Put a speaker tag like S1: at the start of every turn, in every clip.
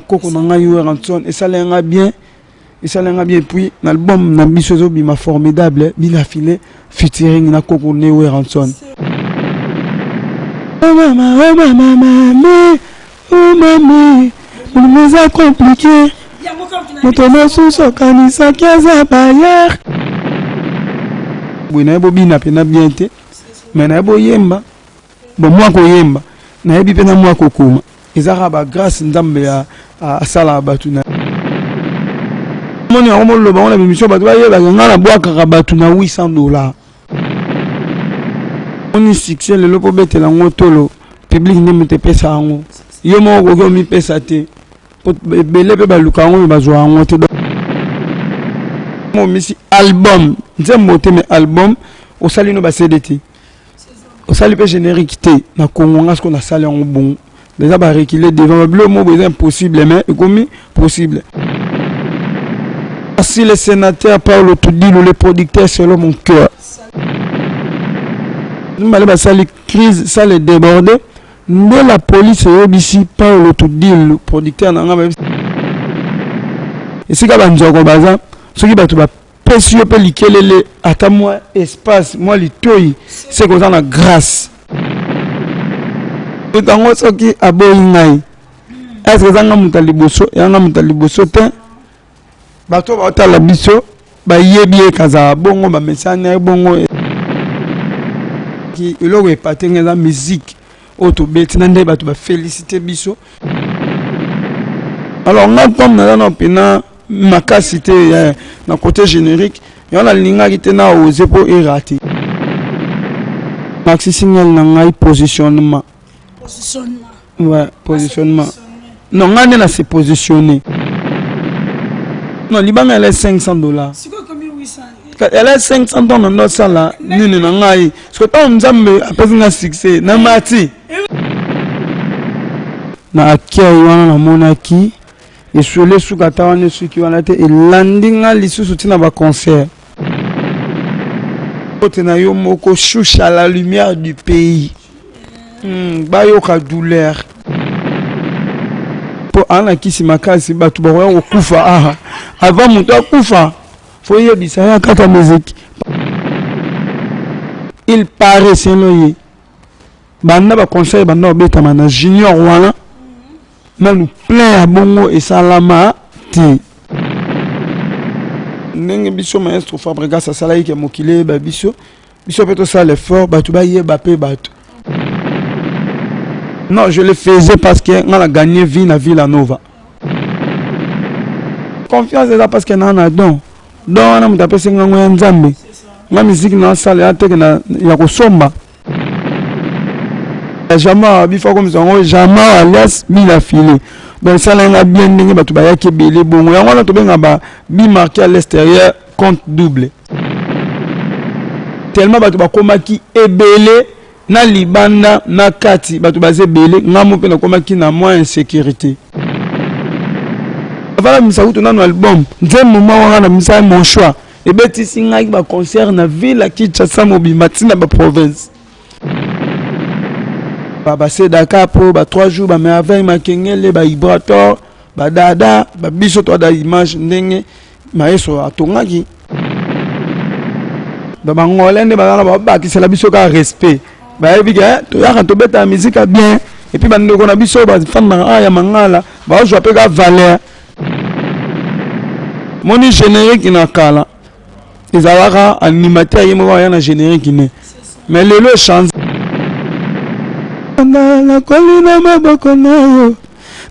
S1: Koko na ngai Werrason esala nga bien, esala nga bien. Puis na album na biso ezobima formidable, Bila File featuring na koko ne Werrason. Oh mama, oh mama, mami, oh mami, bolingo eza compliqué, moto mosusu akanisaki aza bailleur. Boye nayebi obina mpena bien te, mais nayebi oyemba. Bon, mwa koyemba nayebi mpe na mwa kokoma, eza kaka bagrâce Nzambe asalaka bato. Na moni yango, moloba ngo na bémission, bato bayebaka ngai nabwakaka bato na 800 $. Moni succès lelo, mpo betela yango tolo public nde moto epesa yango. Yo moko okoki omipesa te, po ebele mpe baluka yango, me bazwa yango te. Omisi album, nzembo te, mais album osali no baCD te, osali mpe générique te na Kongo. Nga siko nasali yango bongo, eza barekile devant babilo moko eza impossible, mais ekomi possible. Merci le sénateur Paulo Tudilu, le producteur selon mon cœur. Mibale basali crise, salle débordé nde la police eyebisi Paulo Tudilu, producteur na nga, esika banzoko baza. Soki bato bapesi yo mpe likelele, ata mwa espace, mwa litoi, seke oza na grâce. Moto yango soki aboyi ngai, est-ce eza nga moto ya liboso? Yanga moto ya liboso te. Bato baotala biso bayebi ye kazala bongo, bamesani ye bongo. Eloko epate nga eza musique oyo tobeti na nde bato bafélicité biso. Alors nga, comme naza na mpena makasi te na côté générique, yango nalingaki te na ose mpo erate. Maxi single na ngai, Positionnement. Ouais, Positionnement. Non, ngai nde na se positionné. Non, libanga ele 500 $, ele 500. Ntongo ndo osala nini na ngai? Soki ntango Nzambe apesi nga succès na mati na accueil wana, namonaki esolo esuka ata wana, esuki wana te, elandi nga lisusu ntina baconcert ote na yo moko Shusha, la lumière du pays. Bayoka douleur mpo aa na kisi makasi, bato bakoya kokufa. Aha, avant moto akufa, fo yebisa ya kaka miziki. Il paraît seno ye banda baconseil, banda kobetama na junior wana, nanu plein ya bongo esalama te. Ndenge biso maestro Fabregas asalaki ke mokili eyeba biso, biso mpe tosala effort, bato bayeba mpe bato. Non, je le faisais parce que nga na gagné vie na Villa Nova. Confiance eza parce que naa na don. Don wana moto apesi ngango ya Nzambe. Nga musique nasala ya teke na ya kosomba Jama bifa komisa yango Jama alias Bila File. Donc esala nga bien ndenge bato bayaki ebele bongo. Yango wana tobenga ba bi marqué à l'extérieur, compte double, tellement bato bakomaki ebele na libanda na kati, bato baza ebele. Nga mo mpe nakomaki na mwa insécurité. Avala misa kutu nano album, nzembo mwa wana na misa Mon choix ebetisi ngai baconcert na ville ya Kinshasa mobimba, ntina baprovince, basedaka po ba 3 jours, bamerveille makengele, baibrator, badada babiso toada image ndenge maestro atongaki. Donc bangolais nde baza na babakisela biso kaka respect, bayebi ke toyaka tobetaka musique ya bien. Et puis bandeko na biso bafandaka awa ya mangala bazwa mpe ka valeur. Moni générique na kala ezalaka animateur ye moko aya na générique ne, mais lelo echange. Nakoli na maboko na yo,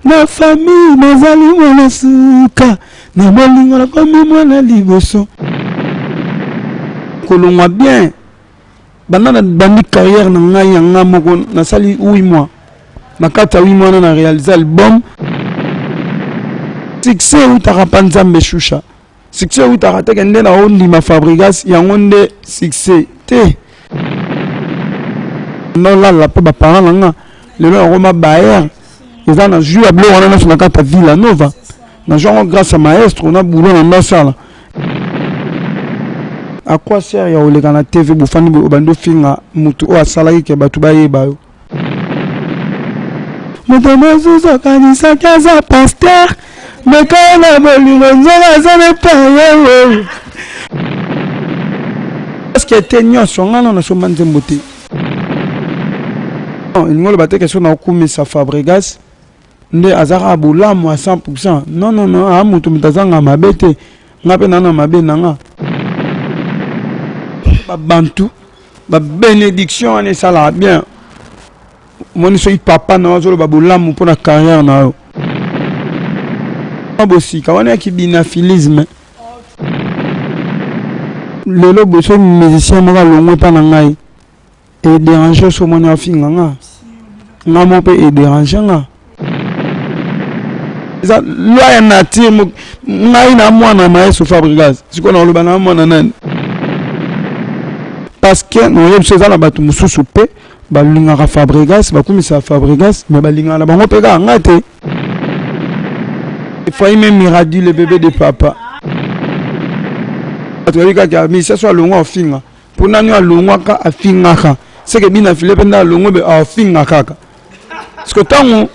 S1: na famille nazali mwana suka, na bolingo nakomi mwana liboso. Kolongwa bien, banda na bandi carrière na ngai ya nga moko, nasali 8 mois. Na kati ya 8 mois wana na réalise album. Succès eutaka mpa Nzambe, Shusha. Succès eutaka teke nde na ondima Fabregas, yango nde succès te. Nolala mpe baparent na nga lelo nakoma bayer, eza na jus ya biloko wana nyonso na kati ya Villa Nova. Nazwa yango grâce ya maestro na boulot na ndasala. À quoi sert ya koleka na TV, bofandi boye, obandi ofinga motu oyo asalaki ke bato bayeba yo? Moto mosusu akanisaki aza pasteur, mais kaka na bolingo nzoka aza na paye. Parce te nyonso nga na nasomba nzembo te. Elingi oloba te ke soki nakokumisa Fabregas nde aza kaka bolamu à 100%. Non, non, non, aa moto moto azanga mabe te. Nga mpe naa na mabe na nga. Babantu ba bénédiction wana esalaka bien. Omoni soki papa na yo azoloba bolamu mpona carrière na yo, bosika wana ya kibinafilisme. Lelo boye soki musicien moko alongwe mpa na ngai, edérange. So omoni afinga nga, nga mo mpe edérange nga. Eza loi ya nature. Ngai na mwana maestro Fabregas, sikoyo nakoloba na mwana nani? Parce que naoyebi so eza na bato mosusu mpe balingaka Fabregas, bakumisaka Fabregas, mais balingaka na bango mpe kaka nga te. Ephraim Miradi, le bébé de papa. Bato bayebi kaka misia so alongwa afinga. Mpo nani alongwaka afingaka? Seke bina file mpe nde alongwe be afinga kaka. Parce que ntango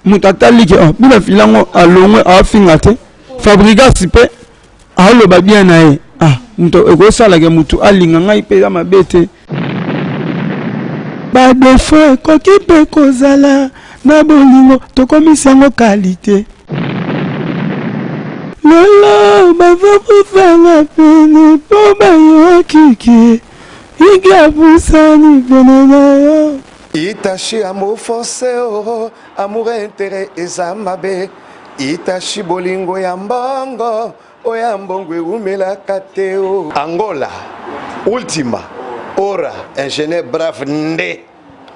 S1: moto atali ke, oh, bina file yango alongwe afinga te, Fabregas mpe aoloba bien na ye, ah, moto ekosalaka motu alinga ngai mpe eza mabe te. Badéfauts ekoki mpe kozala na bolingo, tokomisi yango qualité. Lelo bavakufanga pene mpo bayokiki igi apusani pene na yo.
S2: Itachi amour forcé, oh, amour intérêt eza mabe. Itachi bolingo ya mbongo, oya mbongo ewumelaka te o. Angola Ultima Ora, ingénieur brave nde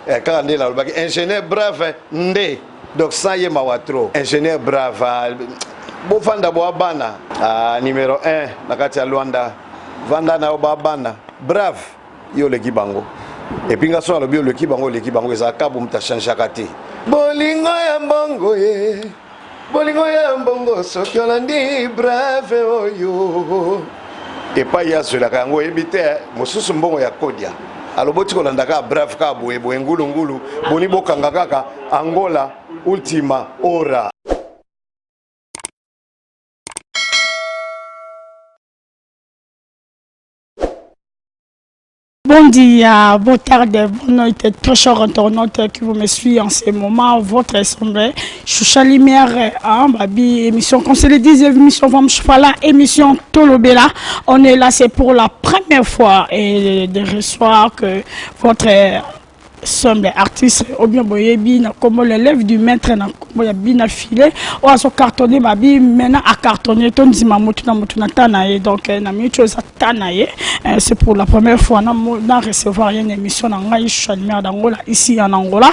S2: kaka nde nalobaki ingénieur brave nde. Donc sans ye mawa trop. Ingénieur brave, ah, bovanda boa bana, ah, numéro 1 na kati ya Lwanda. Vanda na yo ba bana brave, yo oleki bango. Et puis nga so alobi oleki bango, oleki bango. Ezalaka bo moto achangeaka te. Bolingo ya mbongo ye, bolingo ya mbongo. Soki olandi brave oyo epai ye azwelaka yango, oyebi te. Mosusu mbongo ya kodia aloboti kolanda kaka brave kaka boye boye ngulungulu. Boni bokanga kaka Angola Ultima Ora.
S3: Bon dia, bonne tarde, bonne nuit, très chers internautes qui vous me suivez en ce moment. Votre assemblée, Choucha Lumière, hein, Babi, émission, comme c'est le dixième émission, voilà, émission Tolobela. On est là, c'est pour la première fois et de recevoir que votre semble artiste ou bien boyebi na kombo l'élève du maître, na kombo ya Bina Filet, oyo azo cartonné. Babi maintenant a cartonné. Tondima motu na motu na ta na ye. Donc na minute oyo eza ta na ye. C'est pour la première fois na recevoir ye na émission na ngai Choucha d'Angola ici en Angola.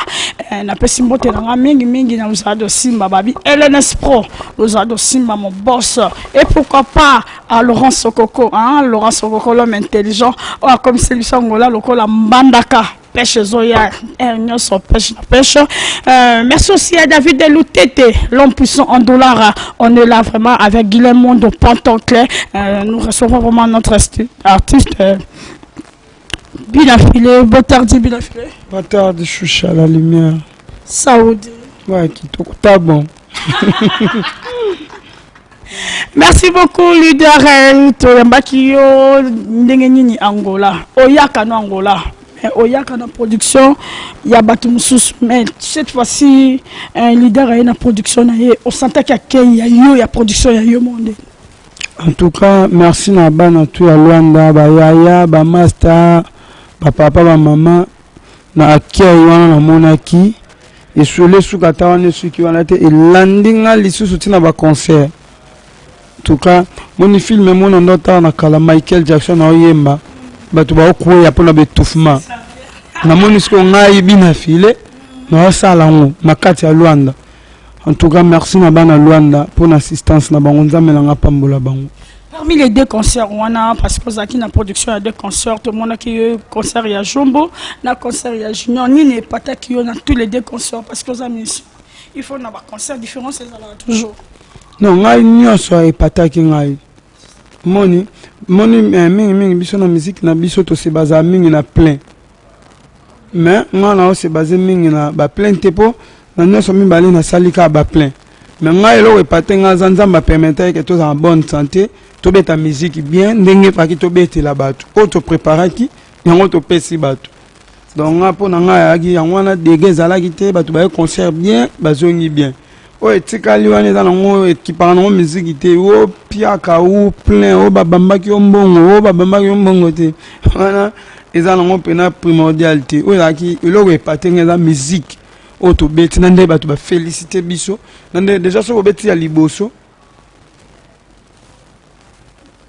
S3: Napesi mbote na ngai mingi mingi na Luzado Simba, babi LNS Pro, Luzado Simba mon boss, et pourquoi pas à Laurent Sokoko, hein, Laurent Sokoko, l'homme intelligent oyo akomisi biso Angola lokola Mbandaka. Pêche ezoya air nyonso, pêche na pêche. Merci aussi à David Loutete, l'homme puissant en dollars. On est là vraiment avec Guilhem Mondo Pantonclé. Nous recevons vraiment notre artiste Bina Filé. Boa tarde, Bina Filé.
S1: Boa tarde, Choucha la lumière.
S3: Saoudi.
S1: Ouais, kitoko, tá bon.
S3: Merci beaucoup, leader. Toyambaki yo ndenge nini Angola? Oyaka no Angola, mais oyaka na production ya bato mosusu. Mais cette fois-ci, un leader aye na production na ye. Osantaki akei ya yo, ya production ya yo monde?
S1: En tout cas, merci na bana tu ya Lwanda, bayaya, bamaster, bapapa, bamama. Na akei wana, namonaki esolo esuka ata wana, esuki wana te, elandi nga lisusu ntina baconcert. En tout cas, moni film mona ndo otala na kala, Michael Jackson aoyemba, bato baokweya mpona baétouffement. Namoni sikoyo ngai Bina File naosala yango na kati ya Lwanda. En tout cas, merci na bana Lwanda mpona assistance na bango. Nzambe na nga pambola bango.
S3: Parmi les deux concerts wana, parce que ozalaki na production ya deux concerts, tomonaki yo concert ya Jombo na concert ya Junior. Nini epataki yo na tous les deux concerts? Parce que oza musicien, il faut na baconcert différence ezalaka toujours.
S1: Non, ngai nyonso epataki ngai. Moni moni mingimingi biso na musique na biso tose bazala mingi na plein, mais ngai na ose base mingi na baplein te mpo Na nionso mibale nasali kaka ba plein. Mais ngai eloko epate ngai aza Nzambe a permettre que tozala bonne santé, tobeta musique bien ndenge efaki tobetela bato oyo to preparaki yango topesi bato. Donc nga mpo na ngai ayaki yango wana dege ezalaki te, bato baye concert bien bazongi bien. Oyo etikali wana eza nango ekipaka nango musique te, o piaka ou plein o babambaki yo mbongo o babambaki yo mbongo te, wana eza nango mpena primordial te. Oyo ezalaki eloko epate ngai eza musique oyo tobeti na nde bato bafelicite biso na nde deja soki obeti ya liboso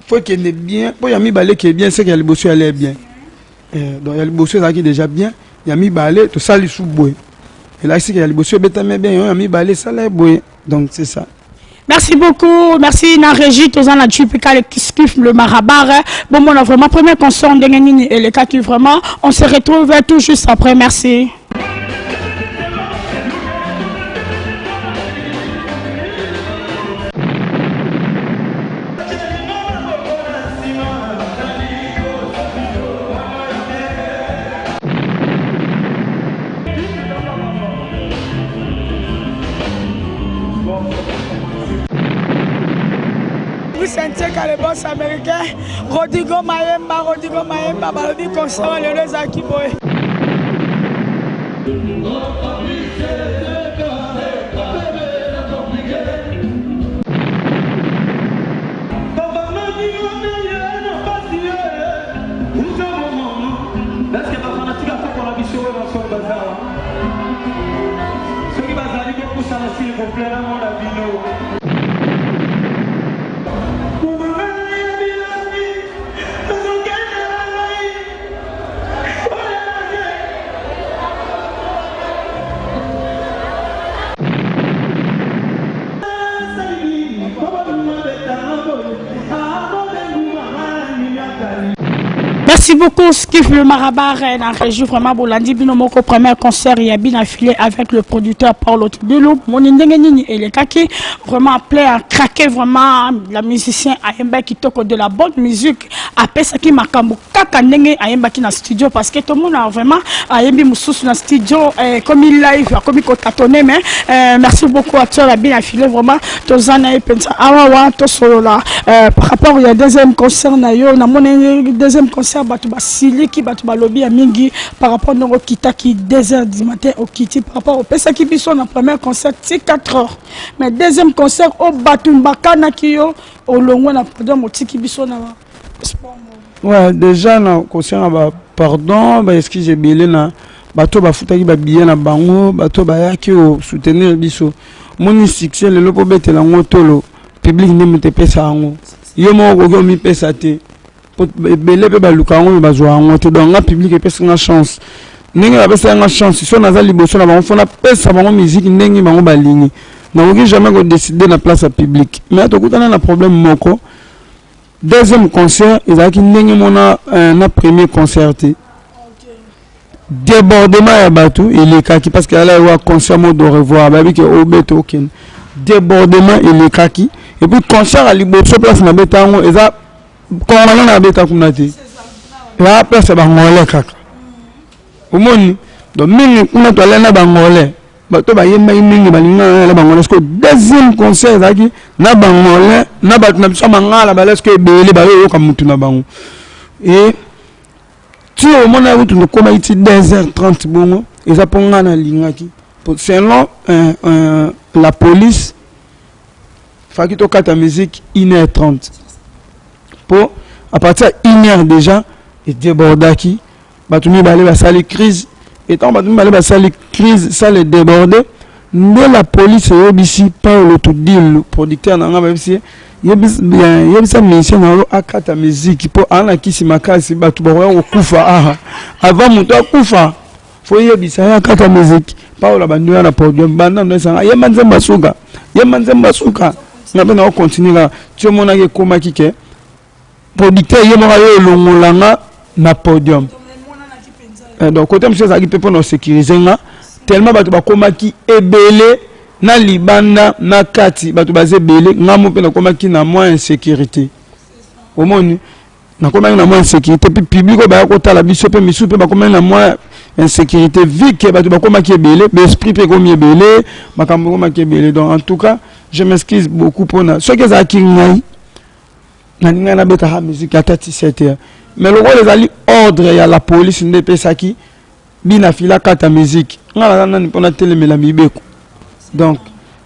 S1: fo ekende bien mpo ya mibale ekende bien seke ya liboso yale bien eh, donc ya liboso ezalaki déjà bien ya mibale tosali su boye elakisi ke ya liboso ebetami bien yo ya mibale esala boye donc c'est ça.
S3: Merci beaucoup, merci na régie toza na Jupika le Kiskif le Marabar. Bon on a vraiment premier concert ndenge nini elekaki vraiment. On se retrouve tout juste après, merci. Senteka le boss américain Rodrigo Mayemba, Rodrigo Mayemba balobi concert lelo ezalaki boye.
S4: Soki bazali bopusana s'il vous plaît namona bino.
S3: Merci beaucoup Skif le Marabar na régie vraiment bolandi bino moko premier concert ya bina filé avec le producteur Paulo Tudulu moni ndenge nini elekaki vraiment plein à craquer vraiment la musicien ayembaki kitoko de la bonne musique apesaki makambo kaka ndenge ayembaki na studio parce que tomona vraiment ayembi mosusu na studio eh, komi live akomi kotatone mais eh, merci beaucoup à toi la bina filé vraiment toza na ye mpenza awawa tosolola eh, par rapport ya deuxième concert na yo namoni deuxième concert bato basiliki bato balobi ya mingi par rapport ndenge okitaki 2 heures du matin okiti par rapport opesaki biso na premier concert ti 4 heures mais deuxième concert oyo bato bakanaki yo olongwe na podium otiki biso na sport.
S1: Ouais, déjà na kosenga ba pardon ba excuse ebele na bato bafutaki ba billet na bango, bato bayaki ko soutenir biso. Moni succès lelo po betela yango tolo public nde moto epesa yango, yo moko okoki omipesa te po ebele mpe baluka yango me bazwa yango te. Donc nga public epesi nga chance ndenge bapesa nga chance, so naza liboso na bango fo napesa bango musique ndenge bango balingi. Nakoki jamais kodécider na place ya public, mais tokutana na problème moko. Deuxième concert ezalaki ndenge mona na premier concert te, débordement ya bato elekaki parce que ala wa concert mot au revoir bayebi ke obeta okende, débordement elekaki. Et puis concert ya liboso place na beta yango eza congolais na beta kuna te, eza place ya bangolais kaka omoni. Donc mingi kuna toalai na bangolais, bato bayembaki mingi balingaka na bangolais. Parce que deuxième concert ezalaki na bangolais na bato na biso ya mangala baleske ebele bayoyoka mutu na bango. E ti omona kutu tokomaki ti 2h30 bongo eza mpo ngai nalingaki selon la police faki tokata musique 1h30 mpo à partir ya 1h déjà edébordaki bato mibale basali crise. Etango bato mibale basali crise sale déborde nde la police eyebisi Paulo Tudilu producteur na ngai, bayebisi yebisa musicien na yo akata musique mpo aa na kisi makasi, bato bakoya kokufa aha avant moto akufa fo yebisa ye akata musique. Paulo abandi oya na podium banda ndo esanga yemba nzembo asuka, yemba nzembo asuka, nga mpe nako continue kaka ti omonaki ekomaki ke producteur ye moko ayo elongola nga na podium. Donc côté mosusu ezalaki mpe mpona kosécuriser nga tellement bato bakomaki ebele na libanda na kati, bato baza ebele, nga mo mpe nakomaki na mwa insécurité, omoni nakomaki na mwa insécurité. Mpe public oyo baya kotala biso mpe misusu mpe bakomaki na mwa Insécurité vu que bato bakomaki ebele, baesprit mpe ekomi ebele, makambo ekomaki ebele. Donc en tout cas, je m'excuse beaucoup mpona soki ezalaki ngai, nalingai nabetaka musique ata ti 7 heures, mais lokola ezali ordre ya la police nde epesaki bina fila kata musique, ngai naza nani mpona telemela mibeko? Donc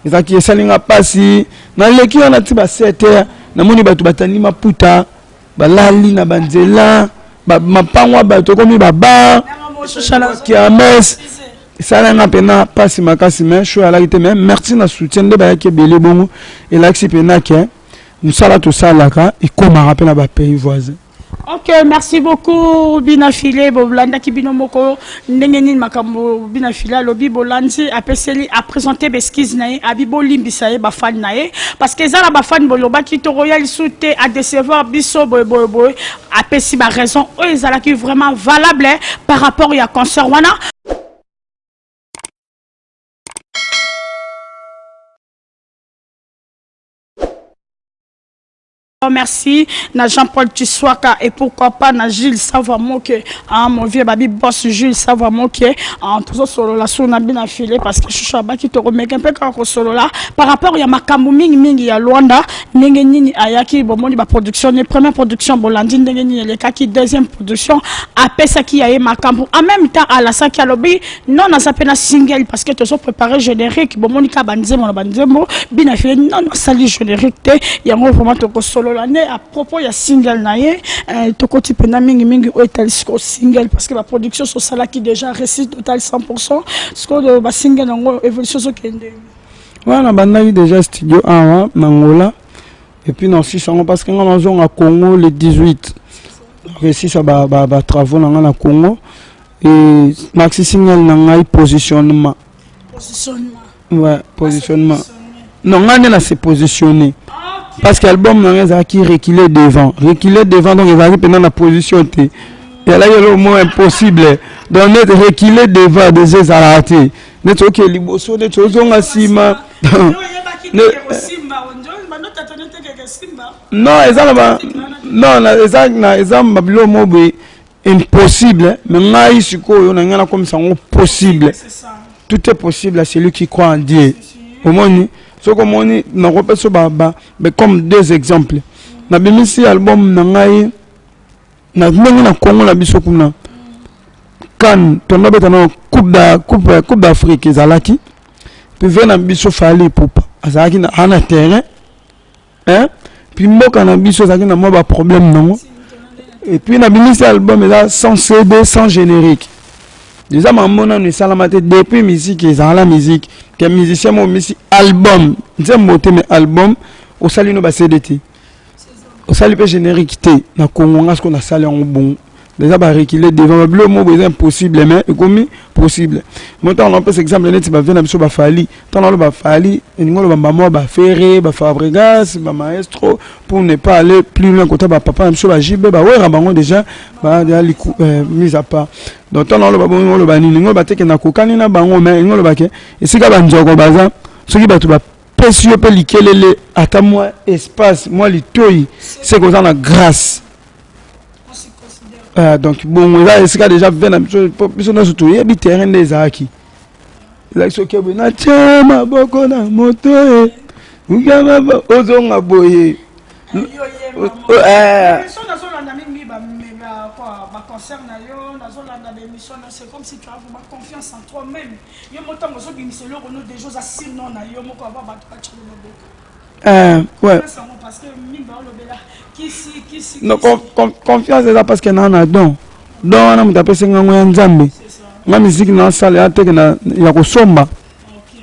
S1: ezalaki, esali nga mpasi. Naleki wana ti ba 7 heures, namoni bato batandi maputa, balali na banzela, mapango ya bato ekomi babar, kermesse. Esalanga mpena mpasi makasi, mais show alaki te. Mais merci na soutien nde bayaki ebele bongo, elakisi mpena ke mosala tosalaka ekomaka mpe na bapays voisin.
S3: Ok, merci beaucoup Bina File. Bolandaki bino moko ndenge nini makambo Bina File alobi. Bolandi, apeseli, aprésente baexcuses na ye, abi bolimbisa ye, bafani na ye, parce que eza na bafani bolobaki tokoya lisusu te, adécevoir biso boye boye boye. Apesi baraison oyo ezalaki vraiment valable par rapport ya concert wana. Merci na Jean-Paul Tiswaka et pourquoi pas na Gilles Savamoke, hein, mon vieux babi boss Jules Savamoke, hein, tozo solola sur na bina filé parce que shusha baki to remeka mpe kaka kosolola par rapport ya makambo mingi mingi ya Luanda, ndenge nini ayaki. Bomoni ba production ne, première production bolandi ndenge nini elekaki, deuxième production apesaki ya ye makambo. En même temps alasaki, alobi non, naza mpe na single parce que tozo préparer générique. Bomoni ka banzembo na banzembo, bina file non, asali générique te. Yango vraiment tokosolola nde à propos ya single na ye. Tokoti mpenza mingimingi oyo etali sikoyo single, parce que baproduction sosalaki déjà réussite totale 100. Sikoyo basingle yango, évolution ozokende?
S1: Wana bandaki déjà studio awa na Angola et puis na osisa yango, parce que nga nazonga Congo le 18, resisa batravaux na nga na Congo et maxi single na ngai, Positionnement.
S3: Positionnement.
S1: Ouais, Positionnement. Non, ngai nde na se positionner, parce que album na ngai ezalaki Reculer devant, Reculer devant. Donc ezalaki mpenza na position te, ezalaki eloko moko impossible. Donc net reculer devant déjà ezalaka te, neti oke liboso, neti ozonga nsima. Non, eza na ba, non, eza na, eza babiloko moko boye impossible, mais ngai sikoyo na ngai nakomisa yango possible. Tout est possible à celui qui croit en Dieu. Omoni, soki omoni, nakopesa ba, ba, ba, comme deux exemples. Nabimisi album na ngai na ndenge na Congo na biso kuna kan tondobeta na coupe d'Afrique ezalaki, puis ve na biso Fally Ipupa azalaki na ana terrain, hein? Puis mboka na biso ezalaki na mwa baproblème nango. Et puis nabimisi album eza sans CD, sans générique. Eza mambo nano esalama te depuis musique ezala musique, ke musicien mo omisi album, nzembo te, mais album osali no baCD te, osali mpe générique te na Congo. Nga siko nasali yango bongo déjà, bareculer devant, babilo mo boye eza impossible, mais ekomi possible. Mo ntango napesa exemple neti bavie na biso baFally, ntango naloba baFally, elingi oloba bamwa baFerre, baFabregas, bamaestro, pour ne pas aller plus loin, kota bapapa na biso baJB, baWera, bango déjà badeja mise à part. Donc ntango naloba bongo, oloba nini? Elingi oloba teke nakokani na bango, mais elingi oloba ke esika banzoko baza, soki bato bapesi yo mpe likelele, ata mwa espace, mwa litoi, seke oza na grâce. Donc bongo eza esika déjà ve na biso, biso nyonso toyebi terrain nde ezalaki. Ezalaki soki boye, natia maboko na moto e ukama, ozonga boye.
S3: Nazolanda mingi baconcert na yo, nazolanda baémission na, c'est comme si tu as vraiment confiance en toi-même. Yo mo ntango ozobimisa eloko no, déjà oza sinon na yo moko ava bato batyalo maboko.
S1: Ouais.
S3: Parce que mingi baolobela kisi kisi.
S1: Non, confiance eza parce que naa na don wana, moto apesi ngango ya Nzambe. Nga miziki nasala ya teke ya kosomba,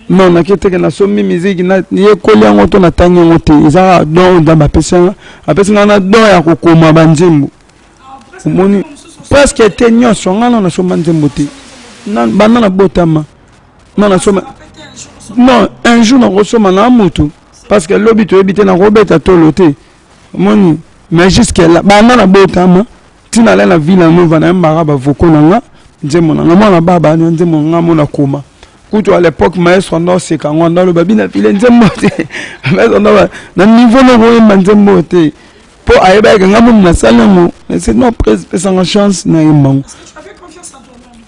S1: non, nake teke nasombi miziki, yekoli yango to natangi yango te. Eza kaka don oyo Nzambe apesi nga, apesi nga na don ya kokoma banzembo. Omoni, presque te nyonso nga na nasomba nzembo te banda nabotama. Non, nasomba, non, un jour nakosomba na mutu, parce que lobi toyebi te, nakobeta tolo te. Omoni, mais jusque là, banda nabotama ntina ala na Villa Nova, nayembaka bavoko na nga, nzembo na nga, mwana baba na nzembo na nga mo nakoma. Kutu à l'époque maestro anda oseka yango, anda aloba bina file nzembo te, maestro anda na niveau noko oyemba nzembo te, mpo ayebaki nga momu nasali yango. Mais c'est non, pesanga chance nayemba yango.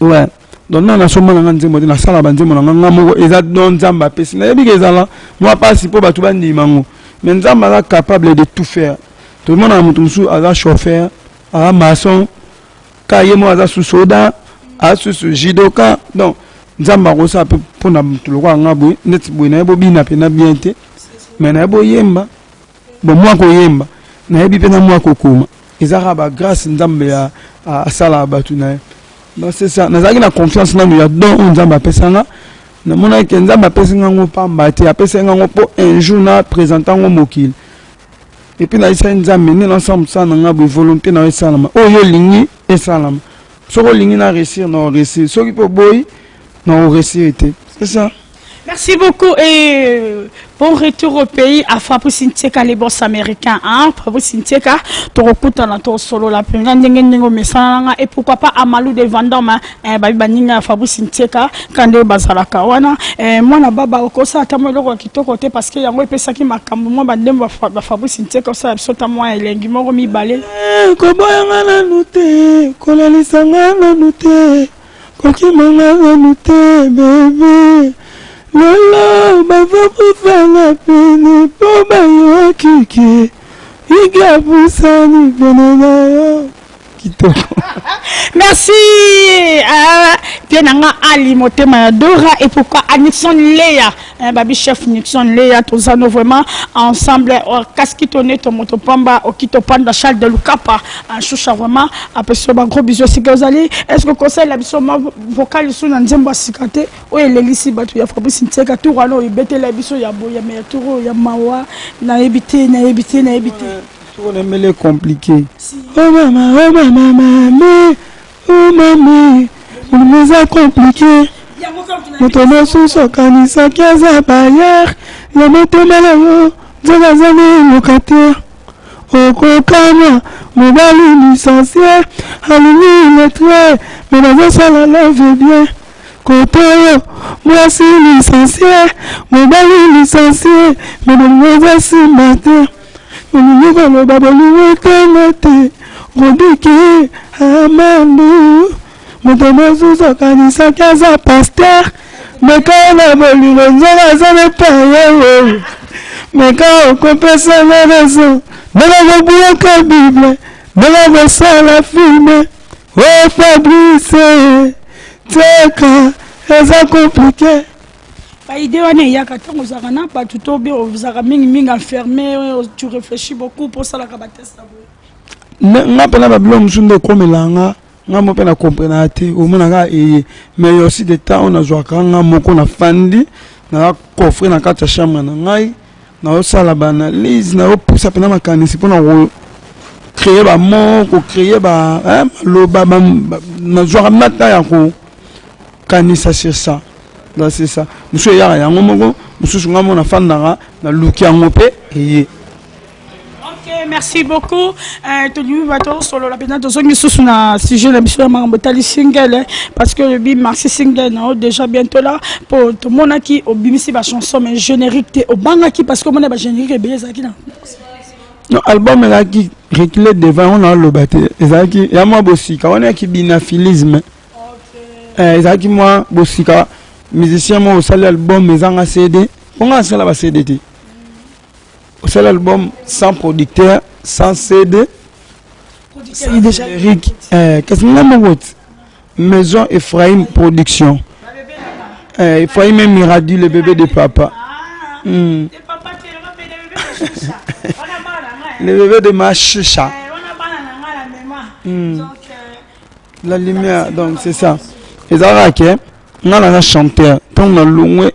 S1: Ouais. Donc nanu nasomba na nga nzembo te, nasala ba nzembo na nga nga moko, eza don Nzambe apesi. Nayebi ke ezala mwa pasi po batu bandima yango, mais Nzambe aza capable de tout faire. Tomonaka mutu mosusu aza chauffeur, aza maçon, ka ye moko aza susu soda, aza susu judoka. Donc Nzambe akosala pe pona mutu lokola nga boye, neti boye nayebi obina pena bien te, mais nayebi oyemba. Bon mwa koyemba nayebi pe na mwa kokoma, eza kaka ba grace Nzambe asalaka batu na ye. Donc c'est ça, nazalaki na confiance nanu ya don oyo Nzambe apesa nga, namonaki ke Nzambe apesi nga yango pamba te, apesaki nga yango po un jour na presenter yango mokili. Et puis nayebisaki Nzambe nde nasala mosala na nga boye, volonte na yo esalama, oyo yo olingi esalama. Soki olingi na reussir nako reussir, soki pe oboyi nako reussir te. C'est ça.
S3: Merci beaucoup et bon retour au pays à Fabrice Ntieka les boss américains hein Fabrice Ntieka tokokutana tosolola mpenza ndenge ndenge omesana na nga et pourquoi pas Amalou de Vendôme hein eh, babi baninga ya Fabrice Ntieka kande bazalaka wana eh, mwana baba okosala ata mwa eloko ya kitoko te parce que yango epesaki makambo mwa bandembo ba Fabrice Ntieka osala biso ata mwa elengi moko mibale.
S1: Eh, koboya nga nanu te, kolelisa nga nanu te. Kokima nga nanu te bebe lelo baza kosala pene po bayoki ke Igi apusani pene na yo kitoko.
S3: Merci ah, pie na nga Ali motema ya Dora et pourquoi à Nixon Leya eh, babi chef Nixon Leya tozano vraiment ensemble oh, kaski toneto moto pamba okito panda Charles de Lukapa Shusha vraiment apesi yo ba gros bisous esika ozali. Est ce que okosalela biso mwa vocal lisusu na nzembo ya sika te oyo elelisi bato ya Fabrice Ntieka tour wana oyo ebetela biso ya boye mais ya tour oyo ya mawa nayebi te nayebi te nayebi te.
S1: Tour na mele compliqué. Oh mama oh mama mami oh mami bolingo eza compliqué. Moto mosusu akanisaki aza bailleur ya motema na yo nzoka aza nde locataire. Okokamwa mobali licencie alingi illettre mais bazosala love bien kote oyo mwasi licencie mobali licencie mais bolingo eza simba te olingi koloba bolingo etanga te Rodrigue Amandu moto mosusu akanisaki aza pasteur meka na bolingo nzoka aza na paye meka okopesa nga raison ndenge kobwaka bible ndenge kosala filme o Fabrice teka eza compliqué.
S3: Ba idée wana eyaka ntango ozalaka na bato to bien ozalaka mingimingi enfermé, tu réfléchis beaucoup mpo osalaka bateste ya boye?
S1: Nga mpena babiloko mosusu nde ekomela nga nga moko mpe na comprenaka te, omona kaka eye mais ya aussi de temps oyo nazwaka nga moko nafandi naza coffre na kati ya chambre na ngai nazosala ba analyse nazopusa mpena makanisi mpona ko créer ba mots ko créer ba maloba nazwaka mpe temps ya kokanisa sur ça. Donc c'est ça, mosusu eyaka yango moko, mosusu nga moko nafandaka naluki yango mpe eye.
S3: Ok, merci beaucoup. Euh, tolingi bato solola mpenza tozongi lisusu na sujet na biso ya makambo etali single eh, parce que lobi maxi single na yo déjà bientôt là mpo tomonaki obimisi bachanson mais générique te obangaki parce que omona bagénérique ebele ezalaki na
S1: non album ezalaki recule devant yango naoloba te ezalaki ya mwa bosika wana ya kibinafilisme eh, ezalaki mwa bosika musicien moko osali album ezanga cd mpo nga asala ba cd te Osala album sans producteur, sans CD, sans générique. Eh, kasi nga moko ti. Maison Ephraim Production. Eh, Ephraim et Miradi, le bébé de papa. Le bébé de ma chicha. La lumière, donc c'est ça. Ezalaka ke nga naza chanteur ntango nalongwe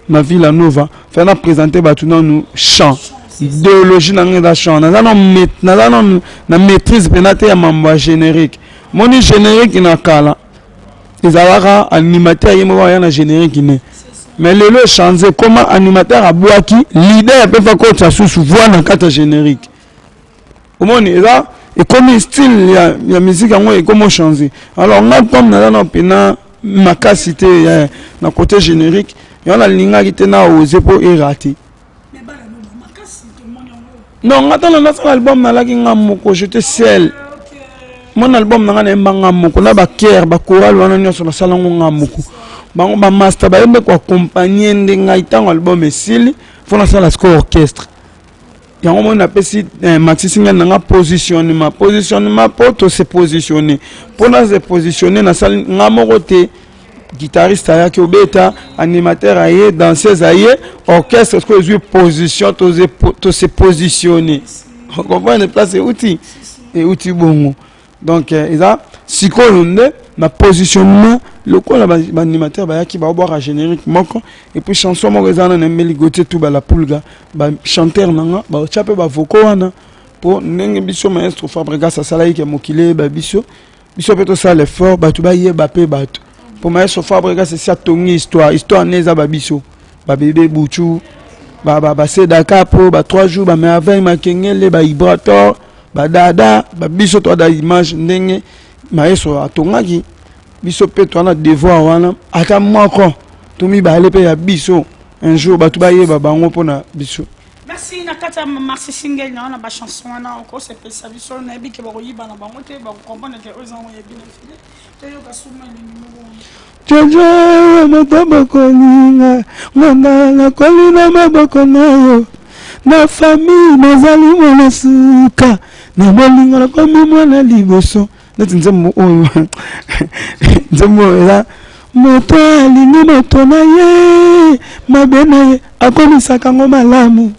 S1: na Villa Nova fai na présente bato nanu chant idéologie na nga eza chant naza nanu na maîtrise mpena te ya mambo ya générique moni générique na kala ezalaka animateur ye moko aya na générique ne mais lelo echange koma animateur abwaki leader mpe fa kotisa susu voix na kati ya générique Omoni eza ekomi style ya, ya musique yango ekomi ochanger. Alors nga comme naza na pena makasi te ya, na côté générique yango nalingaki te na ose mpo erate. Non nga ntango nasala album nalaki nga moko j'étais seul. Mon album na nga nayemba nga moko na ba chœur ba chorale wana nyonso nasala yango nga moko. Bango ba master baye nde ko accompagner nde ngai ntango album esili fo nasala sikoyo orchestre. Yango moni napesi eh, maxi single na nga positionnement positionnement mpo to se positionner mpo na se positionner nasali nga moko te guitariste ayaki obeta animateur aye danseuse aye orchestre sikoyo ezwi position to se positionner comprendre place euti euti bongo donc eh, eza sikoyo nde na positionnement lokola baanimateur bayaki baobwaka générique moko et puis chanson moko eza wana nayembeli Gauthier Tuba la Pulga bachanteur na nga baotya mpe bavoko wana mpo ndenge biso maestro Fabregas asalaki ke mokili eyeba biso biso mpe tosala effort bato bayeba mpe bato mpo maestro Fabregas esi atongi histoire histoire nde eza babiso babebe buchu basedaka mpo ba 3 jours bamerveille makengele baibrator badada babiso toada image ndenge maestro atongaki biso mpe toa na devoir wana ata moko to mibale mpe ya biso un jour bato bayeba bango mpona biso.
S3: Merci na kati ya maxi single na wana ba chanson wana okosepelisa biso nayebi ke bakoyiba na bango te bakocomprendre ke oyo eza yango yebi na file toyoka suma elengi moko wana.
S1: Jojo moto bokolinga ngonda nakoli na maboko na yo na famille nazali mwana suka na bolingo nakomi mwana liboso neti nzembo oyo nzembo oyo eza moto alingi moto na ye mabe na ye akomisaka yango malamu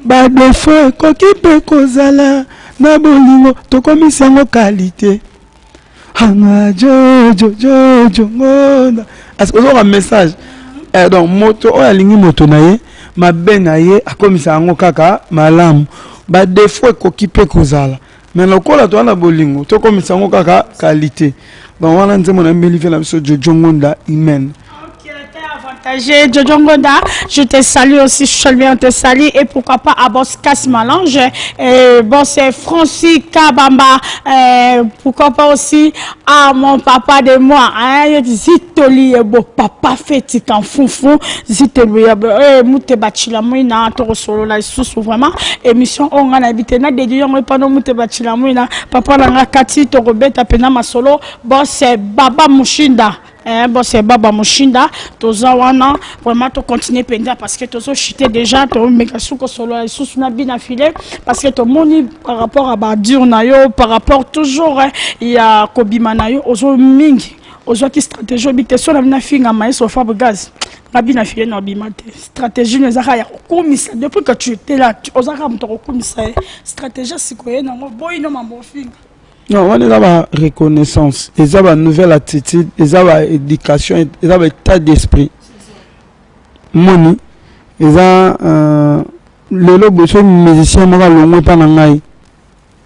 S1: badefo ekoki mpe kozala na bolingo tokomisi yango kalite anga jojo jojo ngonda ozoka message eh, donc moto oyo alingi moto na ye mabe na ye akomisa yango kaka malamu badefo ekoki mpe kozala mais lokola toza na bolingo tokomisa yango kaka qualité donc wana nzembo na mbeli vie na biso jojo ngonda imen.
S3: Avantagé Jojo Ngonda, je te salue aussi, Cholmé, on te salue, et pourquoi pas à Boss Casse Malange, et bon, c'est Francis Kabamba, et pourquoi pas aussi à mon papa de moi, hein, Zitoli, bon, papa feti kan foufou, Zitoli, eh, Moute Bachila Mouina, Toro Solo, la sous vraiment, émission, on a habité, na dédié, on pas no Moute Bachila Mouina, papa nanga Kati, Toro Beta, Pena Masolo, bon, c'est Baba Mushinda. Eh, bon c'est baba mushinda toza wana vraiment to continuer mpenza parce que tozo chute déjà tomeka su kosolola lisusu na bina filet parce que tomoni par rapport à badure na yo par rapport toujours eh, ya kobima na yo ozo mingi ozwaki stratégie oyebi te so na bino afinga maestro Fabregas nga bina filet na obima te stratégie no ezaka ya kokumisa depuis que tu étais là ozaka moto akokumisa ye stratégie sikoye nango boyi no mambo ofinga.
S1: Non, wana eza ba reconnaissance, eza ba nouvelle attitude, eza ba éducation, eza ba état d'esprit. Moni eza euh, lelo boye soki musicien moko alongwe mpa na ngai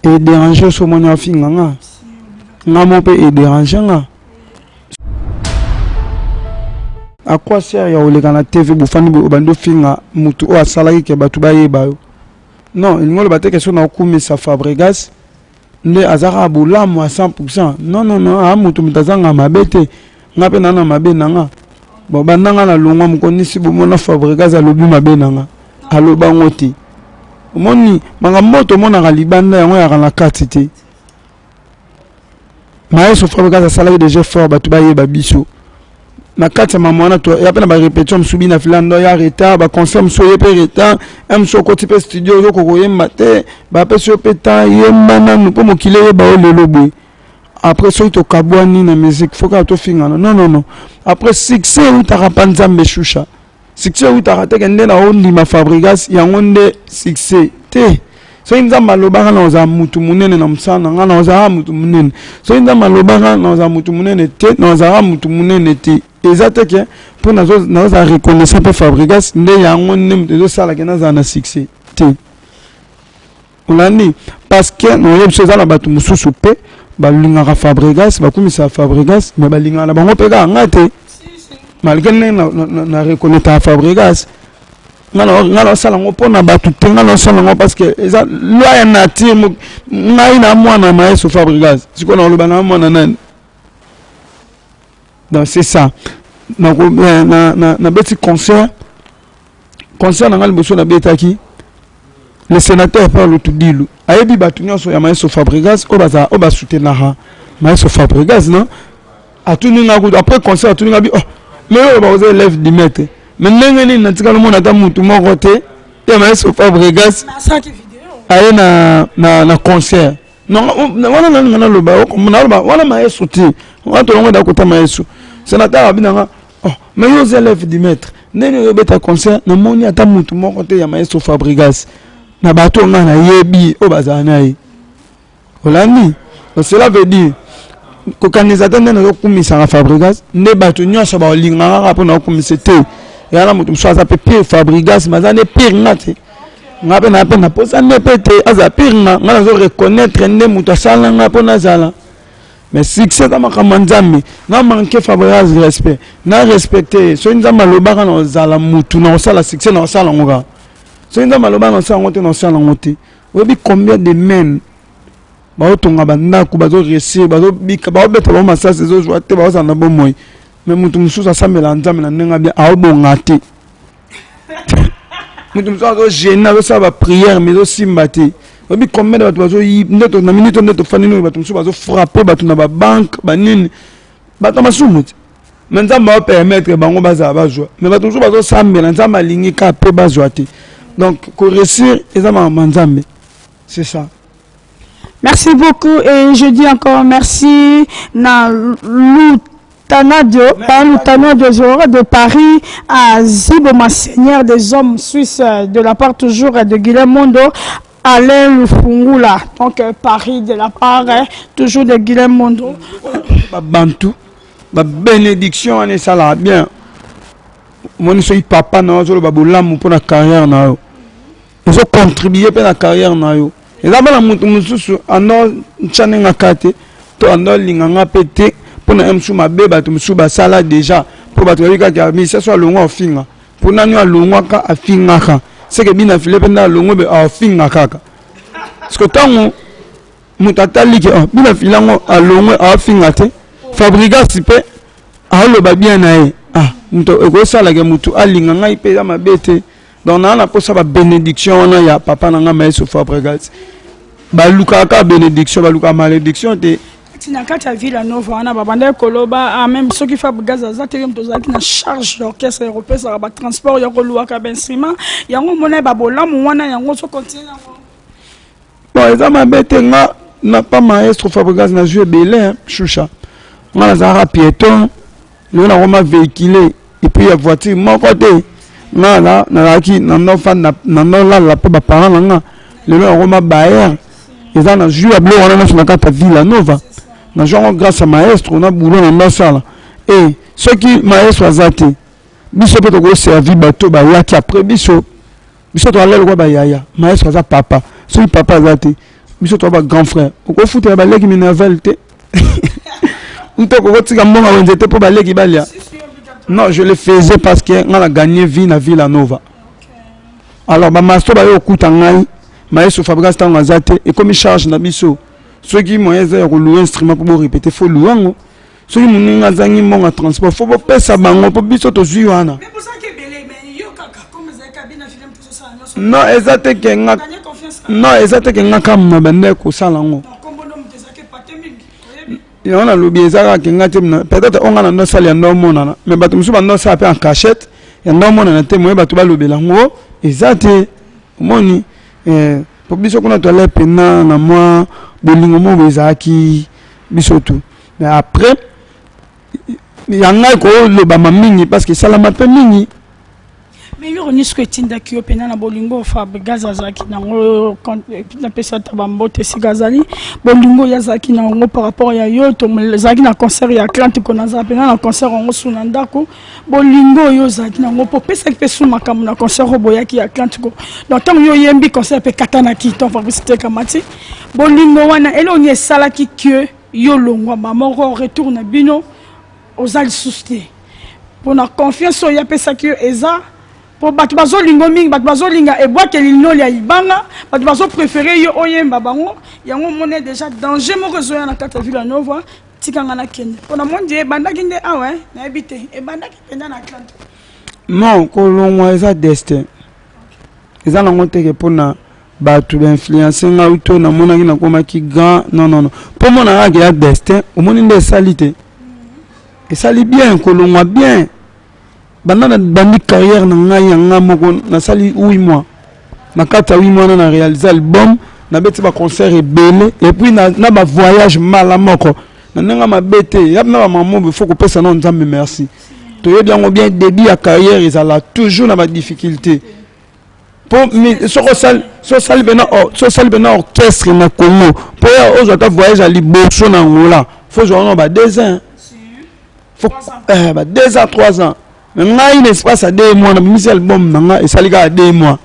S1: e dérange so omoni afinga nga nga moko mpe e dérange nga à quoi sert ya koleka na tv bofandi boye obandi ofinga motu oyo asalaki ke bato bayeba yo non elingi oloba te ke soki nakokumisa Fabregas nde aza kaka bolamu à 100% non non non a moto moto azanga mabe te nga mpe naa na mabe na nga bon banda nga na longwa mokonisi bomona Fabregas alobi mabe na nga aloba ngo te omoni makambo oyo tomonaka libanda yango yaka na kati te maestro Fabregas asalaki déjà fort bato bayeba biso na kati ya mama wana ya mpe na barépétition mosusu bina filando ya retard baconcert mosusu oye mpe retard un mosusu okoti mpe studio oyoka koyemba te bapesi yo mpe temps yemba nanu mpo mokili eyeba yo lelo boye après soki tokabwani na musique fo kaka tofingana non non non après succès eutaka mpa nzambe shusha Succès ewutaka te ke nde na ondima Fabregas yango nde succès te. Soki Nzambe alobaka na ozala mutu munene na mosala na nga na ozalaka mutu munene. Soki Nzambe alobaka na ozala mutu munene te na ozalaka mutu munene te. Eza te ke mpo nazozala reconnaissant mpe Fabregas nde yango nde moto ezosala ke nazala na succès te. Olandi? Parce que na biso eza na bato mosusu mpe balingaka Fabregas, bakumisaka Fabregas, mais balingaka na bango mpe kaka nga te. Malgré ndenge na, na, na, na reconnaître Fabregas, nga nasala yango mpo na bato te, nga nasala yango parce que eza loi ya nature. Ngai na mwana maestro Fabregas, sikoyo nakoloba na mwana nani? Donc c'est ça. Nabeti na, na, na, na concert concert na ngai liboso nabetaki. Le senateur Paul Tudilu ayebi bato nyonso ya Maestro Fabregas oyo bazala oyo basoutenaka Maestro Fabregas non atuni nga kutu après concert atuni nga bi oh mais oyo bakoza élève du maître mais ndenge nini natikala omona ata mutu moko te ya Maestro Fabregas aye na, na, na concert non wana nalinga naloba naloba wana maestro te wana tolongo eda kota maestro sénateur abi nanga oh mais yo oza élève du maître ndenge nini ozobeta concert namoni ata mutu moko te ya maestro Fabregas na bato oyo ngai nayebi oyo bazala na ye olandi. Donc cela veut dire kokanisa te nde nazokumisaka Fabregas nde bato nyonso balingaka kaka mpo nakokumisa te. Eya na moto mosusu aza mpe pire Fabregas, mais aza nde pire nga te. Nga mpe na mpe na posa nde mpe te aza pire nga. Nga nazo reconnaître nde moto asala nga mpo nazala. Mais succès eza makambo ya Nzambe. Na manque Fabregas respect, na respecte ye. Soki Nzambe alobaka na ozala mutu na kosala succès na kosala yango kaka. Soki Nzambe alobaka na kosala yango te na kosala yango te. Oyebi combien de men baotonga bandako bazo réussir bazobika baobeta bango masasi ezozwa te baozala na bomoi mais moto mosusu asambelaka Nzambe na ndenge abia aobonga te. Moto mosusu azogene azosala baprière mais ezosimba te. Oyebi combien de bato bazoyiba nde na minute nde tofandi nini bato mosusu bazofrappe bato na babanke banini bato ya masumu te mais Nzambe aopermettre bango bazala bazwa mais bato mosusu bazosambela Nzambe alingi kaka mpe bazwa te. Donc koréussir eza makambo ya Nzambe, c'est ça.
S3: Merci beaucoup et je dis encore merci na Lutanadio, Lutanadio de Paris à Ziboma, Seigneur des hommes suisses, de la part toujours de Guilhem Mondo, Alain Lufungula, donc Paris de la part toujours de Guilhem Mondo.
S1: Bantu, ba bénédiction wana esalaka bien. Omoni soki papa na yo azoloba bolamu mpona carrière na yo, ezocontribue mpe na carrière na yo. Eza bana moto mosusu ando ntya ndenge aka te to ando alinga nga mpe te mpona ye mosusu mabe bato mosusu basala déjà mpo bato bayebi kaka misia so alongwa afinga mpo nani alongwaka afingaka seke bina file mpe nde alongwe be afinga kaka parce que ntango moto atali ke oh, bina file yango alongwe afinga te Fabregas mpe aoloba bien na ye ah moto ekosalaka moto alinga ngai mpe eza mabe te. Donc naa na posa ba bénédiction wana ya papa na ngai maestro Fabregas. Balukaka kaka bénédiction, balukaka malédiction te.
S3: Ti na kati ya Villa Nova wana babandaki koloba ah, même soki Fabregas aza te, ye moto ozalaki na charge ya orchestre ya kopesaka batransport ya koluwaka bainstrument yango omona babolamu wana yango ozokontinue yango.
S1: Bon eza mabe te nga na pa maestro Fabregas nazwi ebele shusha nga nazalaka piéton lelo nakoma véhicule et puis ya voiture moko te nga na nazalaki nando fanda nando lala mpe baparent na nga lelo nakoma bayer eza nazwi ya biloko wana nyonso na kati ya Villa Nova nazwi yango grâce à maestro na boulot na ndosala e soki maestro aza te biso mpe tokoservi bato bayaki après biso. Biso toza lokola bayaya maestro aza papa soki papa aza te biso toza ba grand frère okofutela baleki minerval te uta okokotika mbongo wenze te mpo baleki balia. Non, je le faisais parce que nga na gagné vie na Villa Nova. Alors bamasto baye okuta ngai maestro Fabregas ntango aza te ekomi charge na biso soki moyen eza ya koluwa instrument mpo borepete fo luwa yango soki moninga azangi mbongo ya transport fo bopesa bango mpo biso tozwi wana. Non eza te ke nga non eza te ke nga kaka na bande kosala yango yango nalobi eza kaka ke nga te peut-être oyo nga na ndo osala ya ndo omonana mais bato mosusu bando osala mpe en cachette ya ndo omonana te moye bato balobela yango eza te omoni po biso kuna toala pena na mwa bolingo moko ezalaki biso tu mais après ya ngai kolobama mingi parce que esalama mpe mingi.
S3: Mais eloko nini soki etindaki yo mpena na bolingo Fabregas azalaki nango napesa ata bambote esika azali bolingo oyo azalaki nango par rapport ya yo to ezalaki na concert ya Atlantique nazala mpena na concert yango su na ndako bolingo oyo ozalaki nango mpo opesaki mpe su makambo na concert oyo boyaki ya Atlantique donc ntango yo oyembi concert mpe ekatanaki ton Fabrice Tekamati bolingo wana eloko nini esalaki ke yo longwa moko retour na bino oza lisusu te mpona confiance oyo apesaki yo eza po bato bazolinga mingi bato bazolinga ebwakeli linoli ya libanga bato bazopréféré yo oyemba bango yango omoni déjà danger moko ezoya na kati ya Villa Nova tikanga nakende mpona mondi ebandaki nde awa nayebi te ebandaki mpenza na Atlante.
S1: Non kolongwa eza destin eza nango teke mpona Bato ba influence ngai to namonaki nakomaki grand, non non non, mpo mona kaka ya destin. Omoni nde esali te, esali bien kolongwa bien. Banda na bandi carrière na ngai ya ngai moko, nasali 8 mois. Na kati ya 8 mois wana, na réalise album, nabeti baconcert ebele, et puis na bavoyage mbala moko na ndenge mabe te. Ya na bamamo, il faut kopesa nao Nzambe merci. Toyebi yango bien, début ya carrière ezala toujours na badifficulté, mpo soki osali mpena, soki osali mpena orchestre na Congo, mpo ya ozwa ata voyage ya liboso na Angola, faut ozwa wana ba 2 ans, faut ba 2 ans, 3 ans. Mais ngai, na espace ya 2 mois, nabimisi album na ngai, esali kaka 2 mois,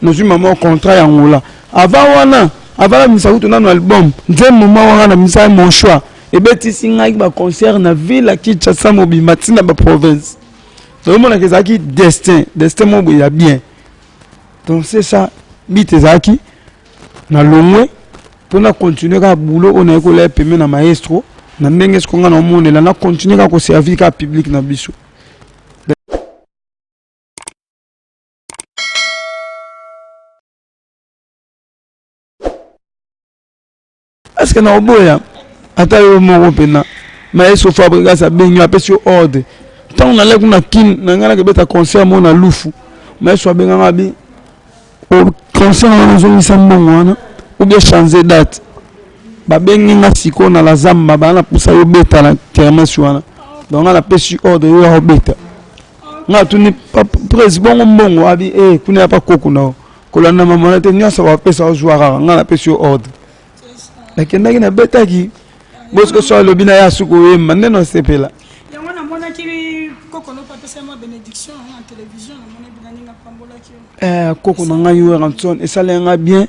S1: nazwi mama contrat ya Angola. Avant wana, avant nabimisa kutu nano album, nzembo ma wana nabimisa, Mon Choix, ebetisi ngai baconcert na ville ya Kinshasa mobimba, ntina baprovince. Tozomonaka ezalaki destin, destin moko boye ya bien. Donc c'est ça, but ezalaki na longwe mpona continuer kaka boulot oyo naye kolaya pembe na maestro na ndenge siko nga na omonela na continuer kaka koservir kaka public na biso. Est-ce na oboya ata yo moko mpena maestro Fabregas abengi yo, apesi yo ordre? Ntango naleki kuna Kine na ngai, nakebeta concert mo na Lufu, maestro abenganga abi concert wana ozongisa mbongo wana ou bien changer date. Babengi nga sikoyo na la zamba, baa na pusa yo beta na kermesse wana. Donc nga napesi ordre, yo ya obeta. Nga atuni prese bongo mbongo, abi e kuna ya pa koko na yo, kolanda mama na te, nyonso bapesa ozwa kaka. Nga napesi yo ordre, nakendaki, nabetaki. Bosiko so alobi na ye asuki oyemba nde nasepela.
S3: Yango namonaki koko no apesa mwa bénédiction na télévision, namoni bina ndenge apambolaki yo.
S1: Koko na ngai Werrason, esali nga bien,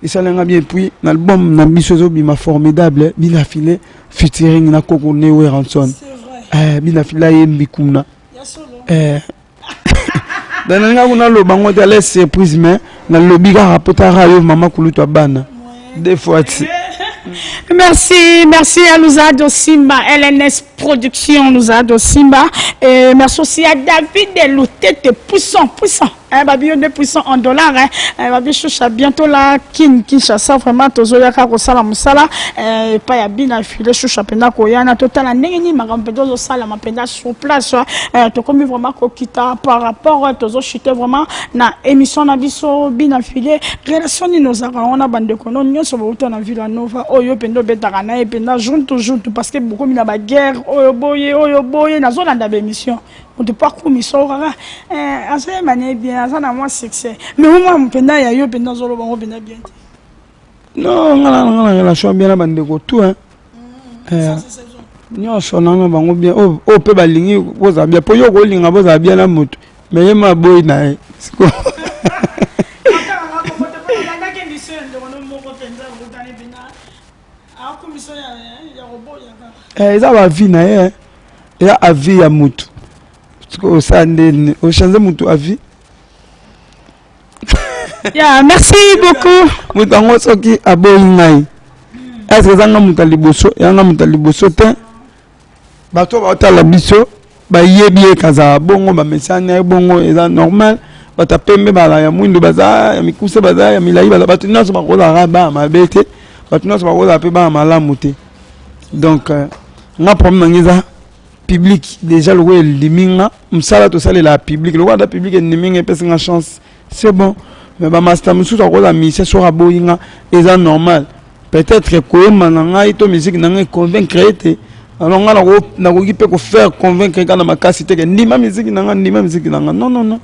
S1: esali nga bien. Puis na album na biso ezobima formidable, Bina File featuring na koko ne Werrason.
S3: C'est vrai.
S1: Bina File ayembi kuna.
S3: Ya solo.
S1: Donc nalinga kuna loba ngo te, ala surprise, mais nalobi kaka po tara yo mama kulutu ya bana deux fois ti.
S3: Merci, merci à Luzado Simba, LNS Production, Luzado Simba. Et merci aussi à David Loutete, puissant, puissant. Hein, babi de puissant en dollars. Hein. Hein, babi choucha, bientôt là, Kin, Kinshasa, vraiment, tozoyaka kosala musala. Pa ya bina file choucha penda koyana, total, ndenge ni makambo tozo sala, mapenda sur place. Tokomi vraiment kokita par rapport, tozo chuter vraiment na émission na biso Bina File. Relation ni nozaka wana bandeko no nyonso bauta na Villa Nova, oyo mpenza obetaka na ye mpenza juntu juntu, parce que bokomi na baguerre oyo boye, oyo boye. Nazolanda baémission, moto mpo akumisa oyo kaka azoyeba na ye bien, aza na mwa succès, mais omwa mpenza ya yo mpenza azoloba ngo mpenza bien te.
S1: Non, nga na relation bien na bandeko tout, hein. Nyonso nanga bango bien. Oyo mpe balingi bozala bien, mpo yo kolinga bozala bien na moto, mais ye ma boyi na ye. Siko
S3: Olandaki émission ya ndeko no moko mpenza okutani mpenza akumisa ya koboya kaka.
S1: Eza baavis na ye, eza avis ya motu. Siko osala ndeni ochange motu avis?
S3: Yeah, merci beaucoup.
S1: Moto yango soki aboyi ngai, est-ce eza nga moto ya liboso? Yanga moto ya liboso te. Bato baotala biso bayebi ye kazala bongo, bamesani ye bongo, eza normal. Bato ya pembe bala, ya mwindu baza, ya mikuse baza, ya milai baza. Bato nyonso bakozalaka bana mabe te, bato nyonso bakozala mpe bana malamu te. Donc nga problème nange eza public. Déjà lokola endimi nga, mosala tosalela public, lokola ata public endimi nga, epesi nga chance, c'est bon. Mais bamaster mosusu akozala musicien, soki aboyi nga, eza normal. Peut-être koyemba na ngai to musique na ngai convaincre ye te. Alors nga nakoki mpe kofaire convaincre kaka na makasi te ke ndima musique na nga, ndima musique na nga. Non, non, non,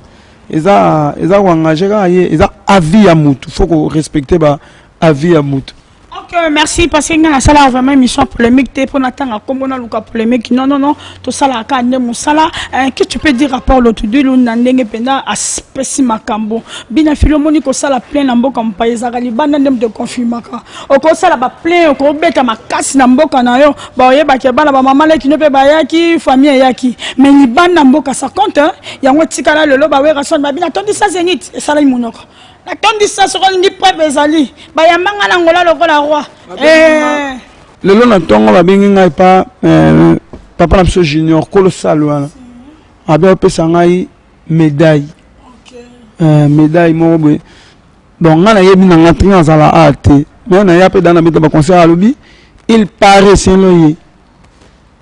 S1: eza koengage kaka ye, eza avis ya mutu, faut korespecte ba avis ya mutu.
S3: Ok, merci, parce que nga nasala vraiment émission polémique te mpona ntanga nkombo naluka polémique. Non, non, non, tosalaka kaka nde mosala. Que tu peux dire rapport Lotudilu na ndenge mpenza apesi makambo Bina Fili? Omoni kosala plein na mboka mopaya ezalaka libanda nde moto econfirmaka. Okosala baplein, okobeta makasi na mboka na yo, baoyebaki bana bamama leki no mpe bayaki, famille eyaki, mais libanda mboka ça compte. Yango etikala lelo baWerrason babina tondisa Zénith, esalaki monoko natondisa. Soki olingi preuve, ezali bayambanga na Ngola lokola roi.
S1: Lelo na ntongo babengi ngai pa papa na biso Junior Kolosal wana, abe opesa ngai médaille, médaille moko boye. Donc nga nayebi na nga te, nga nazala awa te, mais naya mpe da nabeta baconcert. Alobi il paraît selon ye,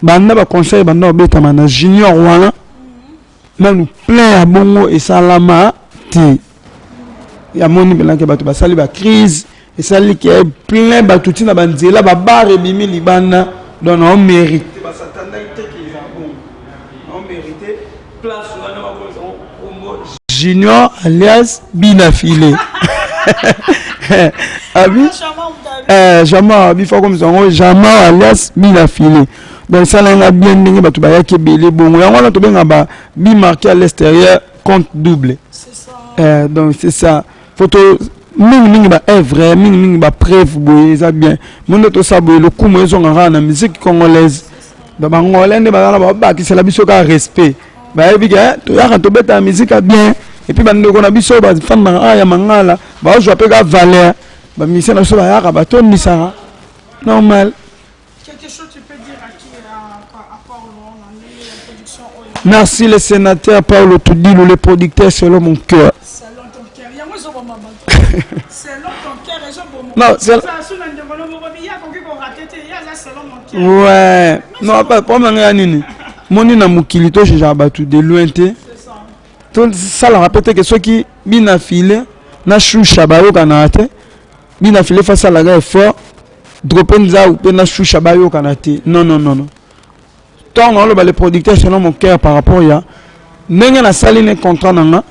S1: banda baconcert banda kobetama na Junior wana, nanu plein ya bongo esalama te. Yamoni mpenake bato basali bacrise, esali ke plein bato ntina banzela babar ebimi libanda. Donc nao mérite, basatandaki te ke eza bongo, nao mérite place wana bakomisa kombo Junior alias Bina File abi Jama abi fa komisa yango Jama alias Bina File. Donc esalaki nga bien ndenge bato bayaki ebele bongo. Yango wana tobenga ba bi marqué à l'extérieur compte double. Donc c'est ça, faut to mingimingi baœuvre, mingimingi bapreuve boye eza bien. Mo nde tosala boye, lokumu ezonga kaka na musique congolaise. Donc bangolais nde baza na babakisela biso kaka respect, bayebi ke toyaka tobetaka musique ya bien. Et puis bandeko na biso bafandaka awa ya mangala bazwa mpe ka valeur, bamusicien na biso bayaka batondisaka normal.
S3: Quelque chose tu peux dire à qui, à Paulo, na ndenge ya production oyo?
S1: Merci le sénateur Paulo Tudilu, le producteur selon mon cœur.
S3: Selon ton cœur, yango ezoboma bato. Selon ton cœur ezoboma.
S1: Non,
S3: Eza su na ndeko no moko bi ye akoki korater te, ye aza selon mon cœur.
S1: Ouais, non, pas problème na ngai ya nini, moni na mokili tochangeaka bato de loin te.
S3: C'est ça.
S1: Tosalaka mpe te ke soki Bina File na Shusha bayokanaka te, Bina File fa asalaka effort drope nzau mpe na Shusha bayokana te. Non, non, non, non, ntango naoloba le producteur selon mon cœur par rapport ya ndenge nasali ne contrat na nga,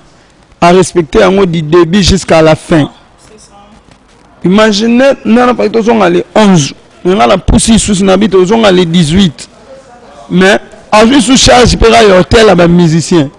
S1: arespecte yango du début jusqu'à la fin.
S3: C'est ça.
S1: Imagine nana paki tozonga le 11, me nga na pusi lisusu na bi tozonga le 18, mais azwi sous charge mpe kaka ya hotel ya bamusicien.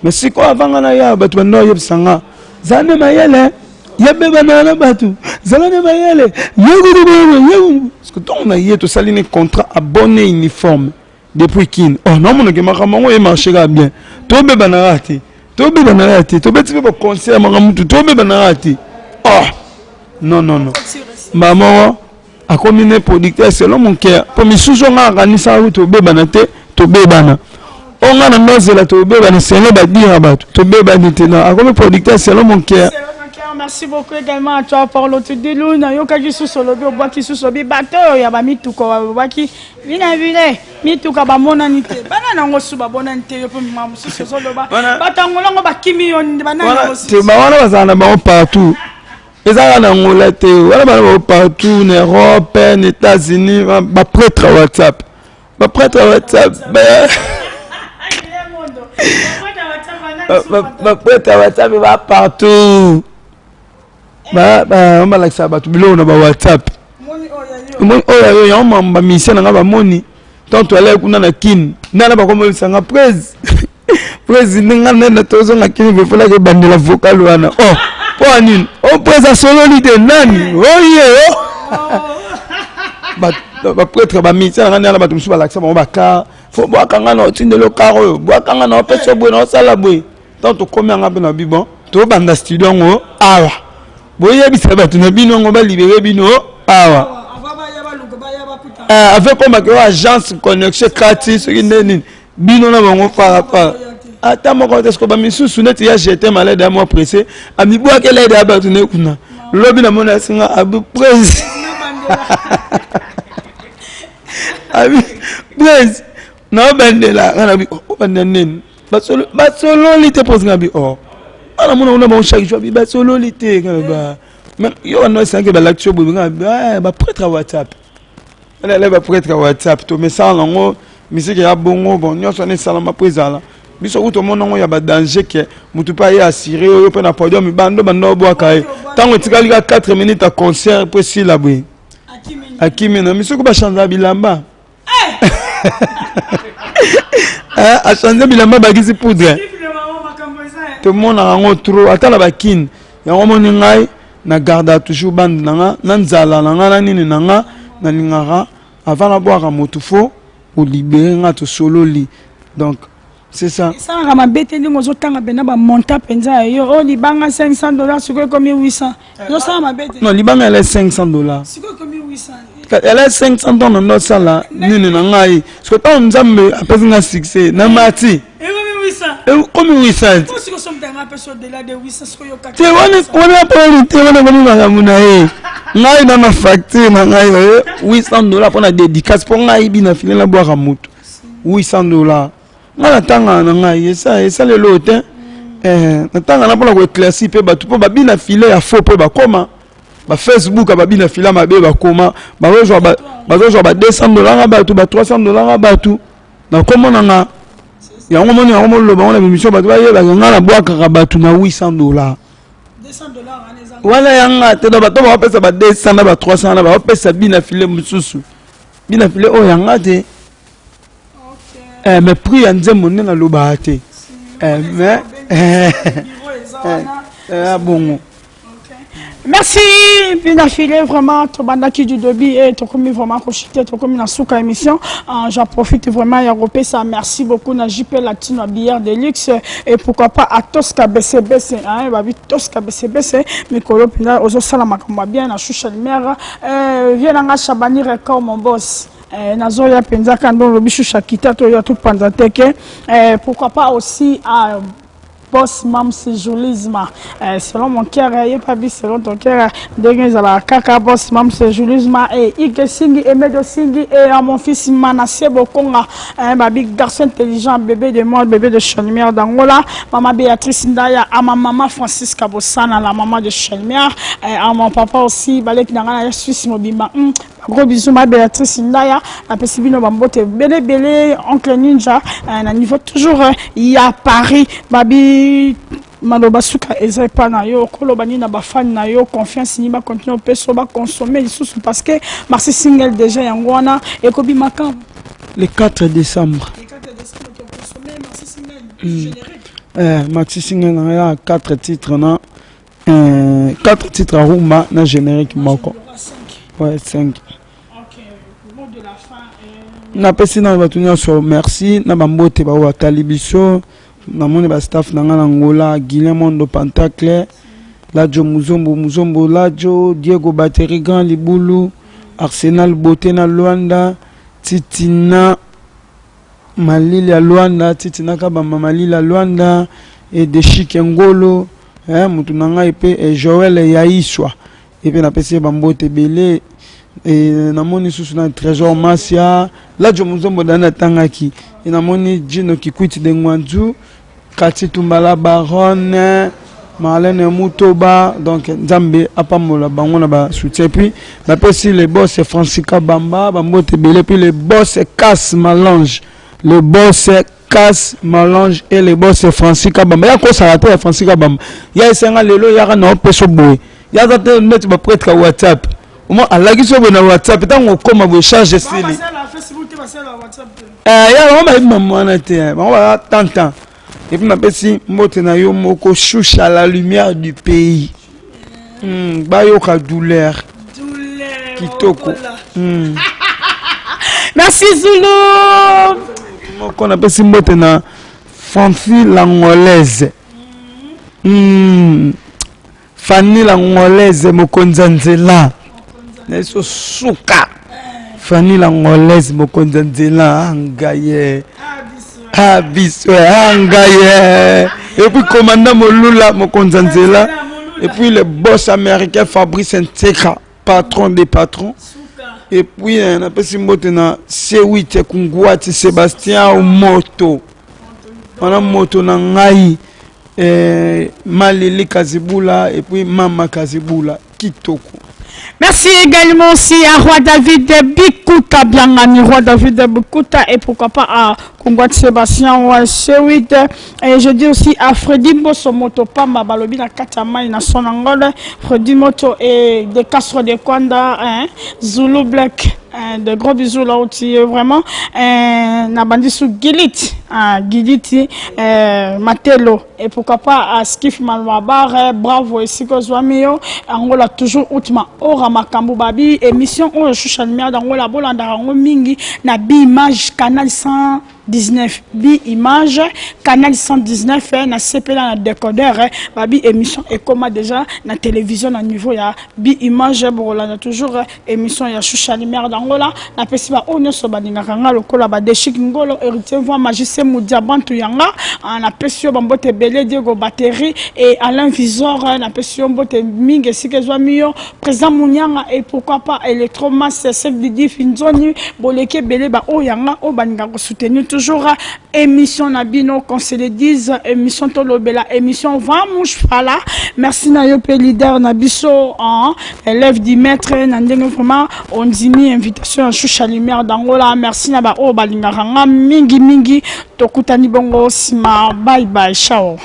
S1: Mais sikoyo avanga na ya bato banda oyebisa nga: zala nde mayele, yebebana na bato, zala nde mayele yekutu. Parce que ntongo na ye tosali ne contrat abonne uniforme depuis Kine, oh, naomonake makambo yango emarché kaka bien. Tobebanaka te, tobebanaka te, tobeti mpe baconcert ya makambo mutu, tobebanaka te. Oh non, non, non, mbala moko akomi ne producteur selon mon cœur, mpo misusu nga akanisaka kuti tobebana te, tobebana. O nga na ndozela tobebana selon badira bato, tobebani te. Non, akomi producteur selon mon cœur.
S3: Selon ton cœur, merci beaucoup également à toi, Paulo Tudilu. Nayokaki susu olobi, obwaki susu, obi bato oyo ya bamituka babwaki bina bile mituka bamonani te, bana nango su babonani te. Yo mpe mama mosusu ozoloba bato yango bakimi yo, banani yango
S1: te
S3: susu?
S1: Bawana bazala na bango partout, eza kaka na Angola te, wana bana bango partout, na Europe, na États-Unis. Baprêtre ya WhatsApp, baprêtre ya WhatsApp, baprêtre ya WhatsApp ba partout, balakisaka bato biloko na bawhatsapp. Omoni oyo yo yango mambo bamusicien na nga bamoni ntango toalaki kuna na Kine, ndana bakomoyebisanga prese prese nde nga nene tozonga Kine befolaki ebandela vocal wana. Oh, mpo ya nini? O prese asololi te nani oye o baprêtre bamusicien na nga ndena bato mosusu balakisa bango bacar fo bwakanga na otindeli okar oyo, bwakanga na opesa boye na osala boye. Ntango tokomi yanga mpe na bi bon, tobanda studio yango awa, boyebisa bato na bino yango balibere bino awa avec komaka oyo agence connexion kati soki nde nini bino na bango farafara ata moko te. Siko bamisusu neti ya jete malade ya mwa pressé, amibwakela ede ya bato ne kuna. Lobi namoni asinga abi prese, abi prese naobandela nga na bi obandela nini, basololi te. Mposinga bi o ana mona kuna bango chaque jour, abi basololi te. Nga ba yo wana esangi balakisi yo boye, nga baprêtre ya WhatsApp elele, baprêtre ya WhatsApp. Tomesala nango misiki ya bongo. Bon, nyonso wana esalama mpo ezala biso kutu omona yango ya badanger ke motu mpe aye asire oyo mpe na podium bando bando obwaka ye ntango etikali ka 4 minutes ya concert mpo esila boye, akimi na misuku, bachange bilamba, achange bilamba, bakisi poudre. Tomonaka yango trop ata na bakine yango. Omoni ngai na garda toujours bande na nga na nzala na nga na nini na nga nalingaka avant nabwaka motu fo olibere nga, tosololi. Donc c'est ça.
S3: Esalaka mabe te ndenge ozotanga mpena bamonta mpenza ya yo oyo libanga 500 dollars, sikoyo ekomi 800, ezosala mabe te?
S1: Non, libanga ele 500 dollars.
S3: Sikoyo ekomi 800.
S1: Ele 500 ntongo ndo osala nini na ngai, soki ntango Nzambe apesi nga succès na mati
S3: ekomi 800.
S1: Ekomi 800.
S3: Sikoyo somutanga.
S1: Te wana mpona te, wana komi makambo na ye. Ngai na na facture na ngai 800 $ mpona dédicace, mpo ngai bina file nabwaka motu 800 $. Ngai natangaka na ngai esa lelo te, natangana mpona koéclaircir mpe bato, mpo babina file ya faux mpe bakoma bafacebook, babina file mabe bakoma, bazozwa ba 200 $ nga bato, ba 300 $ nga bato nakomona nga yango. Moni yango, moloba ngo na émission, bato bayebaka ngai nabwakaka bato na 800 $ wana yanga te. Do bato bakopesa ba 200 na ba 300 wana, bakopesa bina file mosusu, bina file oyo yanga te. Mais prix ya nzembo nde nalobaka te, mais bongo.
S3: Merci Bina Filé, vraiment, tobandaki du début et tokomi vraiment koshite, tokomi na suka émission. J'en profite vraiment ya kopesa merci beaucoup na JP Latino bière de luxe et pourquoi pas à Tosca BCBC, hein, babi Tosca BCBC, mikolo pina ozosala makambo bien na Shusha Lumière. Viens nanga Chabani Record, mon boss. Nazoya mpenza kando olobi Shusha kita toya topanza teke. Pourquoi pas aussi à boss Mams Julisma, selon mon cœur, ye pabi selon ton cœur, ndenge ezalaka kaka boss Mams Julisma et Ike Singi Emedo Singi et à mon fils Manassé Bokonga, babi garçon intelligent, bébé de moi, bébé de Chalmière d'Angola, maman Béatrice Ndaya, à ma maman Francisca Bossana, la maman de Chalmière, à mon papa aussi Balek Nangana Suisse Mobimba. Gros bisous ma Béatrice Ndaya, napesi bino bambote ebele ebele. Oncle Ninja na niveau toujours ya Paris, babi maloba suka eza epa na yo. Okoloba nini na bafani na yo? Confiance nini bacontinue opesa, baconsommer lisusu? Parce que maxi single déjà yango wana ekobimaka
S1: le 4 décembre.
S3: Le 4 décembre tokonsommer maxi single générique.
S1: Maxi single na ya 4 titres na 4 titres ya rumba na générique moko, ouais, 5.
S3: Ok, mot de la fin.
S1: Napesi na bato nyonso merci na bambote bao batali biso. Namoni bastaff na ngai na Ngola, Guilin Mondo Pentacle, Lajo Muzombo, Muzombo Lajo, Diego Batterie, Grand Libulu, Arsenal Beauté na Lwanda, Titina Malili ya Lwanda, Titina Kabamba Malili ya Lwanda e Deshike Ngolo, motu na ngai mpe Joel Yaiswa epe, napesi ye bambote ebele. Namoni susu na Trésor Masia, Lajo Muzombo dani atangaki e, namoni Jino Kikwiti de Ngwanzu, Kati Tumbala, Baronne Marlène Mutoba. Donc Nzambe apambola bango na basoutien. Puis napesi le boss Francisca Bamba bambote ebele, puis le boss Cas Malange, le boss Cas Malange et le boss Francisca Bamba. Ya kosala te ya Francisca Bamba ya esenga lelo yaka na opeso boye, yaza te neti baprêtre ya WhatsApp. Omo alakisi yo boye na WhatsApp, ntango okóma boye, charge esili.
S3: Basala Facebook te, basala WhatsApp te.
S1: Ya bango bayebi mama wana te, bango baza tantan. Et puis napesi mbote na yo moko Shusha, la lumière du pays. Bayoka douleur.
S3: Douleur.
S1: Kitoko.
S3: Merci Zulu.
S1: Moko napesi mbote na Fanfi Langolaise, Fanny Langolaise, mokonzi ya nzela na biso suka. Fanny Langolaise, mokonzi ya nzela ngai ye, ah biso ah ngai ye. Et puis commandant Molula, mokonzi ya nzela. Et puis le boss américain Fabrice Nteka, patron des patrons. Et puis napesi mbote na C8 Kungwati Sébastien Moto wana, moto na ngai, Malili Kazibula et puis Mama Kazibula kitoko.
S3: Merci également aussi à Roi David Bikuta Biangani, Roi David Bikuta, et pourquoi pas à Kongwat Sébastien ouais, C8. Et je dis aussi à Freddy Mbosso Moto Pamba, Balobi na Katama, na son angole, Freddy Moto et de Castro de Kwanda, hein, Zulu Black. Hein, de gros bisous là où tu es vraiment. Nabandi sous Gilit, hein, Giliti, Matelo, et pourquoi pas à Skif Malwabar, bravo, esika ozwami yo, Angola toujours Outma Ora Makambo Babi, émission oyo Shusha Lumière d'Angola, bolandaka yango mingi na Bimage Canal 100. 119 bi image canal 119 eh, na sepela na décodeur eh, babi émission ekoma déjà na télévision na niveau ya bi image. Bokolanda toujours eh, émission ya Shusha Lumière d'Angola. Napesi ba oyo nyonso balingaka nga lokola badeshik ngolo, Héritier Voi, Magicien Mudia Bantu yanga. Ah, napesi yo bambote ebele, Diego Batterie et Alain Visor. Napesi yo mbote mingi esika ezwami yo, président Munyanga, et pourquoi pas Electromas Sef Didi Finzoni. Boleki ebele baoyo yanga oyo balingaka kosoutenir toujours émission na bino, qu'on se le dise, émission Tolobela, émission Vamos Fala. Merci na yo mpe leader na biso, élève du maître, na ndenge vraiment ondimi invitation ya Shusha Lumière d'Angola. Merci na baoyo balingaka nga mingi mingi. Tokutani bongo nsima. Bye bye, ciao.